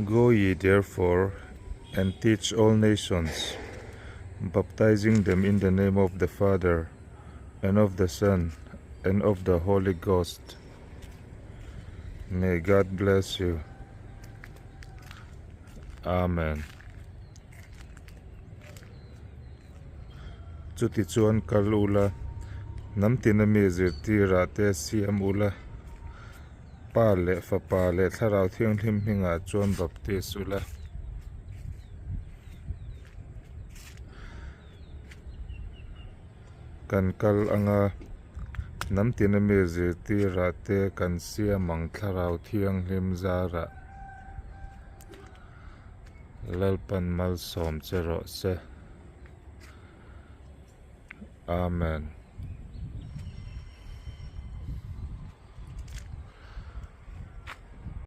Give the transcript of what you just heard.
Go ye therefore and teach all nations, baptizing them in the name of the Father and of the Son and of the Holy Ghost. May God bless you. Amen. Chutichuan kal ula, hnam tina mi zirtirah te siam ula, Pa leh Fapa leh Thlarau Thianghlim hmingah chuan baptis ula. Kan kal anga, hnam tina mi zirtirah te kan siam ang Thlarau Thianghlim zarah. Lalpan malsawm che rawh se. Amen.